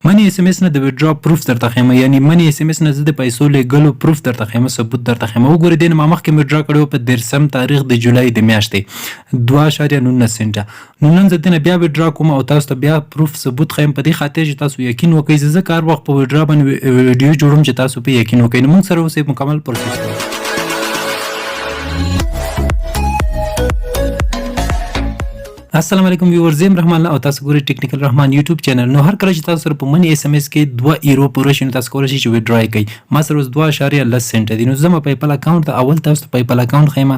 منی اس ام اس نه د ویډرا پروف درته ښیم، یعنی منی اس ام اس نه زه د پیسو لیږلو پروف درته ښیم، ثبوت درته ښیم. وګورئ، دې نه ما مخکې ویډرا کړې وه په 30 تاریخ د جولای د میاشتې 2.19 سنټه. نو نن زه دې نه بیا ویډرا کوم او تاسو ته بیا پروف ثبوت ښیم، په دې خاطر چې تاسو یقین وکړئ. زه ځکه هر وخت په ویډرا باندې ویډیو جوړوم چې تاسو په یقین وکړئ. نو موږ سره اوسئ، مکمل پروسس. السلام علیکم ویورز، زیم رحمان او تاسو ګورئ ټیکنیکل رحمان یوټیوب چینل. نو هر کله چې تاسو سره په منی اس ام اس کې 2 ایرو پوره شي، نو تاسو کولی شئ چې ویډرا یې کړئ. ما سره اوس 2.10 سنټه دي. نو زه ما پیپل اکاونټ ته، اول تاسو ته پیپل اکاونټ ښیم،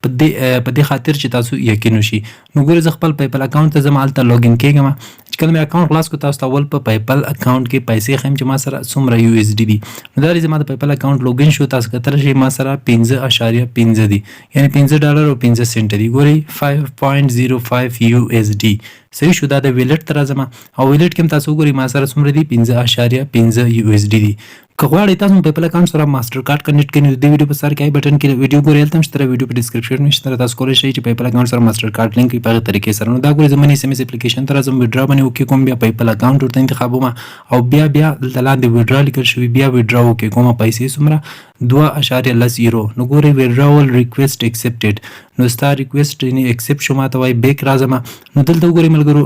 په دې خاطر چې تاسو یقین وشي. نو ګورئ، زه خپل پیپل اکاونټ ته ځم، هلته login کېږم. چې کله مې اکاونټ خلاص کړو، تاسو ته اول په پیپل اکاونټ کې پیسې ښیم چې ما سره څومره یو اس ډي دي. نو دا زما د پیپل اکاونټ login شو. تاسو کتلی شئ، ما سره 5.5 دي، یعنی 5 ډالر او 5 سنټ دي. ګورئ، 5.05 یو اس ډي. صحیح شو. دا د wallet ته راځم او wallet کې هم تاسو وګورئ، ما سره څومره دي؟ 5.5 یو اس ډي دي. که غواړئ تاسو په پیپل اکاونټ سره ماستر کارت connect کړئ، نو د ویډیو په سر کې آی بټن کې ویډیو ګورئ، هلته هم شته، ویډیو په ډیسکریپشن کې شته. تاسو کولی شئ چې پیپل اکاونټ سره ماستر کارت لینک کړئ په هغه طریقې سره. نو دا ګورئ، زه منی اس ام اس اپلیکیشن ته راځم، ویډرا باندې okay کوم، بیا پیپل اکاونټ ورته انتخابوم او بیا دلته لاندې ویډرا لیکل شوی، بیا ویډرا okay کوم. پیسې څومره؟ 2.10 یورو. نو ګورئ، withdrawal request accepted. نو ستا ریکویسټ یعنی accept شو. ماته وایي back راځم. نو دلته وګورئ ملګرو،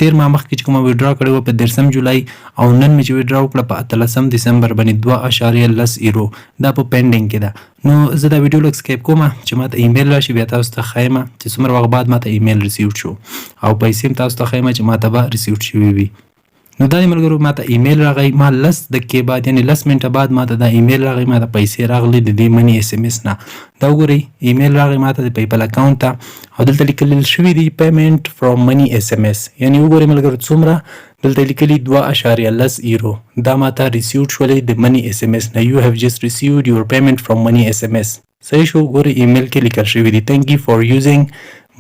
تیر ما مخکې چې کومه ویډرا کړې وه په 30 جولای او نن مې چې ویډرا وکړه په 18 دسمبر باندې 2.10 یورو، دا په pending کې ده. نو زه دا ویډیو لږ skip کوم چې ماته ایمیل راشي، بیا تاسو ته ښیم چې څومره وخت بعد ماته ایمیل receive شو او پیسې هم تاسو ته ښیم چې ماته به receive شوي وي. نو دا ملګرو، ماته ایمیل راغی. ما 10 دقیقې بعد، یعنی 10 منټه بعد ماته دا ایمیل راغی، ماته پیسې راغلې د دې منی اس ام اس نه. دا وګورئ، ایمیل راغی ماته د پیپل اکاونټ ته او دلته لیکل شوي دي "payment from Money SMS". یعنی وګورئ ملګرو، څومره دلته لیکلي؟ 2.10 یورو. دا ماته received شولې د منی اس ام اس نه. "You have just received your payment from Money SMS". صحیح شو. ګورئ، ایمیل کې لیکل شوي دي "Thank you for using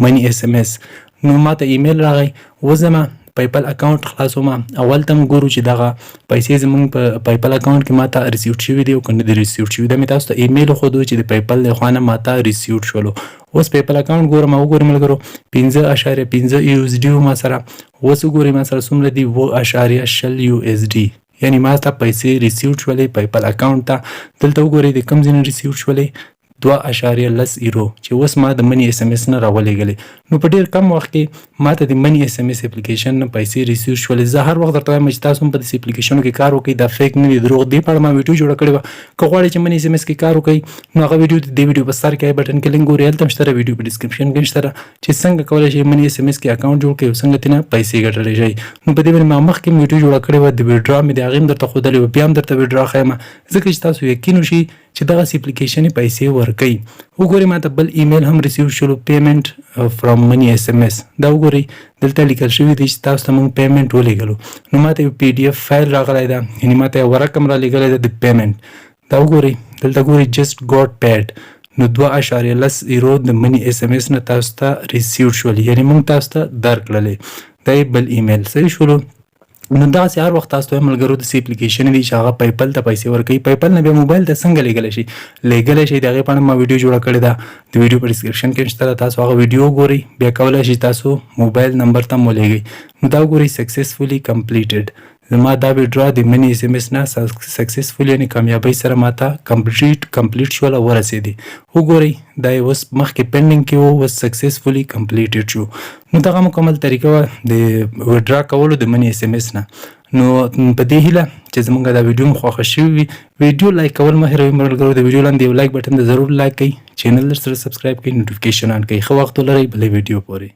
Money SMS". نو ماته ایمیل راغی. اوس زما پیپل اکاونټ خلاصوم، اول ته ګورو چې دغه پیسې زمونږ په پیپل اکاونټ کې ماته received شوي دي او که نه دي received شوي. دا مې تاسو ته ایمیل وښودو چې د پیپل له خوا نه ماته received شولو. اوس پیپل اکاونټ ګورم. وګورئ ملګرو، 5.5 یو اس ډي ما سره. اوس وګورئ، ما سره څومره دي؟ 7.20 یو اس ډي. یعنی ما ته پیسې received شولې پیپل اکاونټ ته. دلته وګورئ، د کوم ځای نه received شولې؟ 2.10 یورو چې اوس ما د منی اس ام اس نه راولېږلې. نو په ډېر کم وخت کې ما ته د منی اس ام اس اپلیکیشن نه پیسې receive شولې. زه هر وخت درته وایم چې تاسو هم په دې اپلیکیشنو کې کار وکړئ. دا fake نه دي، دروغ دی. په اړه ما ویډیو جوړه کړې وه. که غواړئ چې منی اس ام اس کې کار وکړئ، نو هغه ویډیو د دې ویډیو په سر کې آی بټن کې لینک ګورئ، هلته هم شته، ویډیو په ډیسکریپشن کې شته چې څنګه کولی شئ منی اس ام اس کې اکاونټ جوړ کړئ او څنګه ترېنه پیسې ګټلی شئ. نو په دې باندې ما مخکې ویډیو جوړه کړې وه، د ویډرا مې د هغې هم درته ښودلې وه، بیا هم درته ویډرا ښیم، ځکه چې تاسو یقین وشي چې دغه اپلیکیشن پیسې ورکوي. وګورئ، ما ته بل ایمیل هم receive شولو، "Payment from Money SMS". دا وګورئ، دلته لیکل شوي دي چې تاسو ته موږ payment ولیږلو. نو ما ته یو PDF فایل راغلی ده، یعنی ما ته یو رقم رالیږلی ده د payment. دا وګورئ، دلته ګورئ، "Just got paid". نو 2.10 یورو د منی اس ام اس نه تاسو ته receive شول، یعنی موږ تاسو ته درکړلې. دا یې بل ایمیل. صحیح شولو. نو داسې هر وخت تاسو ته ملګرو داسې اپلیکیشن دي چې هغه پیپل ته پیسې ورکوي. پیپل نه بیا موبایل ته څنګه لیږلی شي؟ د هغې په اړه ما ویډیو جوړه کړې ده، د ویډیو په ډیسکریپشن کې شته. تاسو هغه ویډیو وګورئ، بیا کولی شئ تاسو موبایل نمبر ته هم ولیږئ. نو دا وګورئ، successfully completed. زما دا ویډرا د منی اس ام اس نه successfully، یعنی کامیابۍ سره ماته complete شول او ورسېدې. وګورئ، دا یې اوس مخکې pending کې وو، اوس successfully completed شو. نو دغه مکمل طریقه وه د ویډرا کولو د منی اس ام اس نه. نو په دې هیله چې زمونږ دا ویډیو مو خوښه شوې وي. ویډیو like کول مه هېروئ ملګرو. د ویډیو لاندې یو like button د ضرور like کړئ، چینل در سره subscribe کړئ، notification on کړئ. ښه وخت ولرئ، بلې ویډیو پورې.